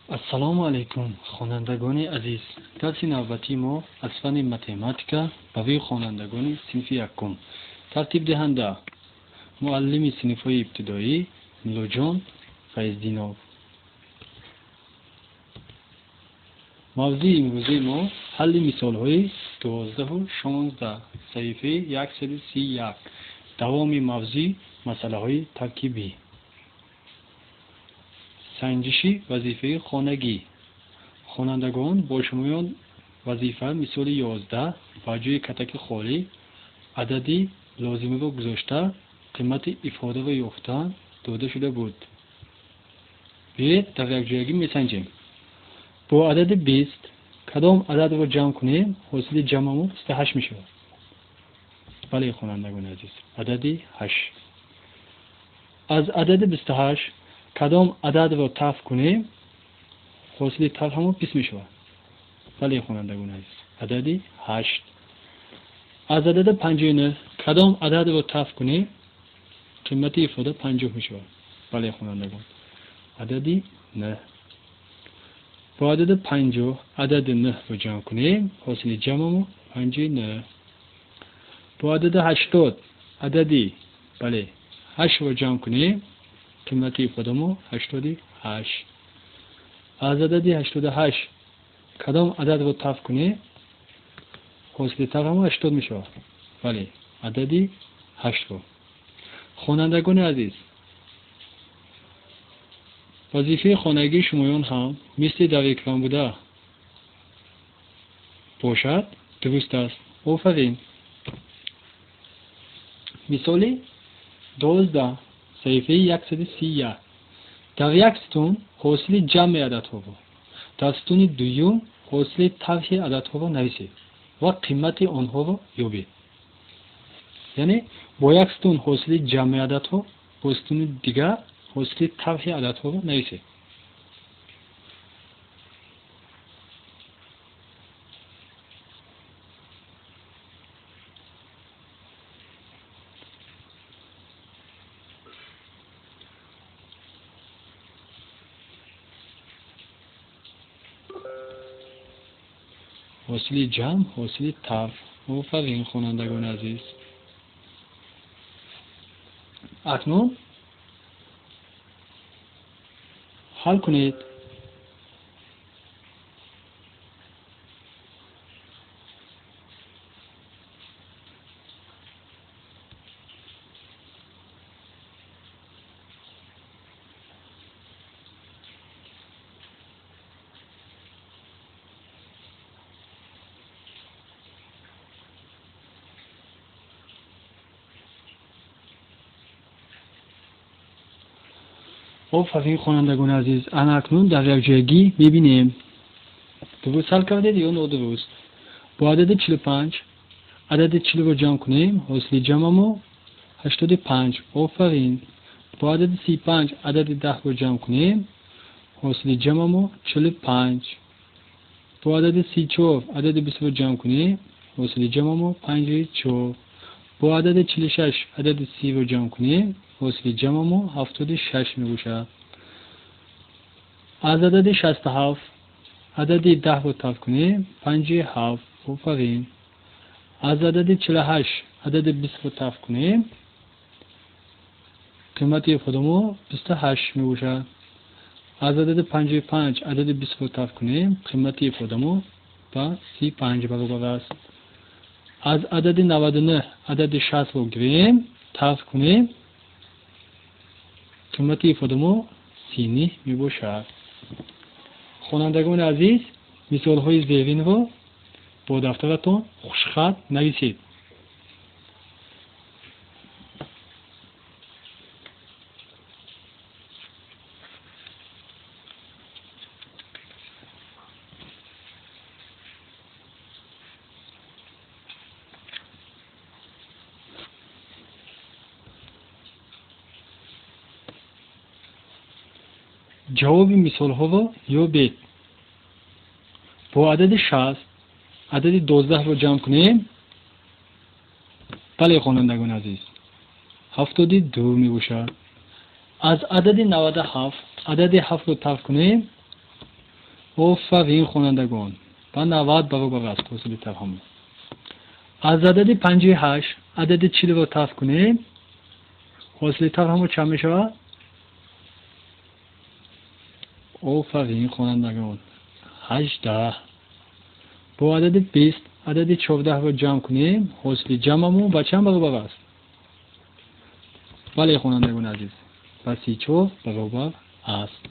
Ассалому алайкум, хонандагони азиз. Дарси навбатии мо аз фанни математика барои хонандагони синфи якум. Тартибдиҳанда муаллими синфҳои ибтидоӣ Муллоҷон Файздинов. Мавзӯи имрӯзаи мо ҳалли мисолҳои 12-16, саҳифаи 131. Давоми мавзӯи масъалаҳои таркибӣ. Санҷиши вазифаи хонагӣ. Хонандагон бо шумоён вазифа мисоли 11 ба ҷои катаки холӣ адади лозимиро гузошта қимати ифодаро ёфтан дода шуда буд. Биёед дар якҷоягӣ месанҷем. Бо адади 20 кадом ададро ҷамъ кунем, ҳосили ҷамъамо 28 мешавад. Бале, хонандагони азиз, адади 8. Аз адади 28 кадом ададро тарҳ кунем, ҳосили тарҳамо 20 мешавад. Бале, хонандагони азиз, адади 8. Аз адади 59 кадом ададро тарҳ кунем, қимати ифода 50 мешавад. Бале, хонандагон, адади 9. Бо адади 50 адади 9-ро ҷамъ кунем, ҳосили ҷамъамо 59. Бо адади 80 адади, бале, 8-ро ҷамъ кунем, қимати ифодамо 88. Аз адади 88 кадом ададро тарҳ кунем, ҳосили тарҳамо 80 мешавад. Бале, адади 8-ро. Хонандагони азиз, вазифаи хонагии шумоён ҳам мисли дар экран буда бошад, дуруст аст. Офарин. Мисоли 12, саҳифаи 131. Дар як сутун ҳосили ҷамъи ададҳоро, дар сутуни дуюм ҳосили тарҳи ададҳоро нависед ва қимати онҳоро ёбед. Яъне бо як сутун ҳосили ҷамъи ададҳо, бо сутуни дигар ҳосили тарҳи ададҳоро нависед. Ҳосили ҷамъ, ҳосили тарҳ. Офарин, хонандагони азиз. Акнун ҳал кунед. Офарин, хонандагони азиз. Ана акнун дар якҷоягӣ мебинем, дуруст ҳал кардед ё нодуруст. Бо адади 45 адади 40-ро ҷамъ кунем, ҳосили ҷамъамо 85. Офарин. Бо адади 35 адади 10-ро ҷамъ кунем, ҳосили ҷамъамо 45. Бо адади 34 адади 20-ро ҷамъ кунем, ҳосили ҷамъамо 54. Бо адади 46 адади 30-ро ҷамъ кунем, ҳосили ҷамъамо 76 мебошад. Аз адади 67 адади 10-ро тарҳ кунем, 57. Офарин. Аз адади 48 адади 20-ро тарҳ кунем, қимати ифодамо 28 мебошад. Аз адади 55 адади 20-ро тарҳ кунем, қимати ифодамо ба 35 баробар аст. Аз адади 99 адади 60-ро гирем, тарҳ кунем, қимати ифодамо 39 мебошад. Хонандагони азиз, мисолҳои зеринро бо дафтаратон хушхат нависед. Ҷавоби мисолҳоро ёбед. Бо адади 60 адади 12-ро ҷамъ кунем. Бале, хонандагони азиз, 72 мебошад. Аз адади 97 адади 7-ро тарҳ кунем, Офарин, хонандагон, ба 90 баробар аст ҳосили тарҳамон. Аз адади 58 адади 40-ро тарҳ кунем, ҳосили тарҳамон чанд мешавад? Офарин, хонандагон, 18. Бо адади 20 адади 14-ро ҷамъ кунем, ҳосили ҷамъамон ба чанд баробар аст? Бале, хонандагони азиз, ба 34 баробар аст.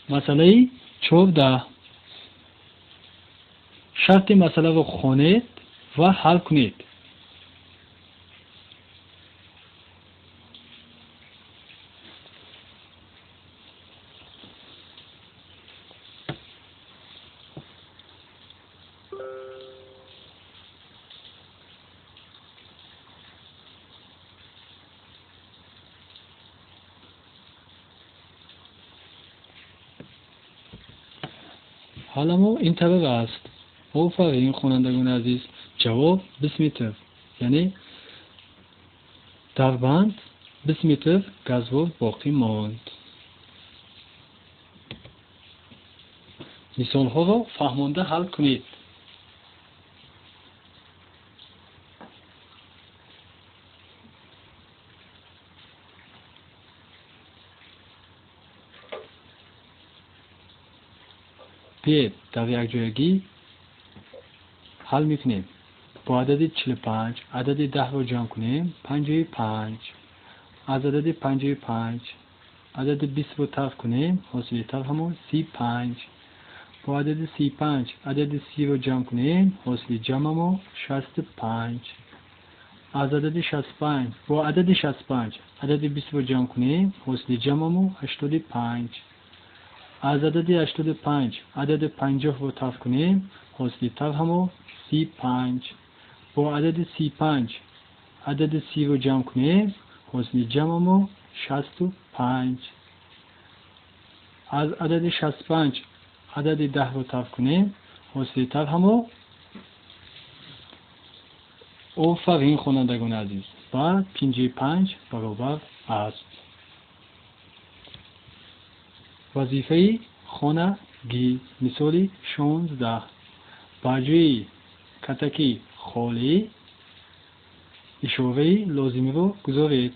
Масъалаи 14. Шарти масъаларо хонед ва ҳал кунед. Ҳаламо ин тавр аст. Офарин, хонандагони азиз, ҷавоб 20 метр, яъне дар банд 20 метр газвор боқӣ монд. Мисолҳоро фаҳмонда ҳал кунед. Биед дар якҷоягӣ ҳал мекунем. Бо адади 45 адади 10-ро ҷамъ кунем, 55. Аз адади 55 адади 20-ро тарҳ кунем, ҳосили тарҳамон 35. Бо адади 35 адади 30-ро ҷамъ кунем, ҳосили ҷамъамон 65. Аз адади 65 бо адади 65 адади 20-ро ҷамъ кунем, ҳосили ҷамъамон 85. Аз адади 85 адади 50-ро тарҳ кунем, ҳосили тарҳамон 35. Бо адади 35 адади 30-ро ҷамъ кунем, ҳосили ҷамъамон 65. Аз адади 65 адади 10-ро тарҳ кунем, ҳосили тарҳамон. Офарин, хонандагони азиз, ба 55 баробар аст. Вазифаи хонагӣ, мисоли 16. Ба ҷои катаки холӣ ишораи лозимиро гузоред.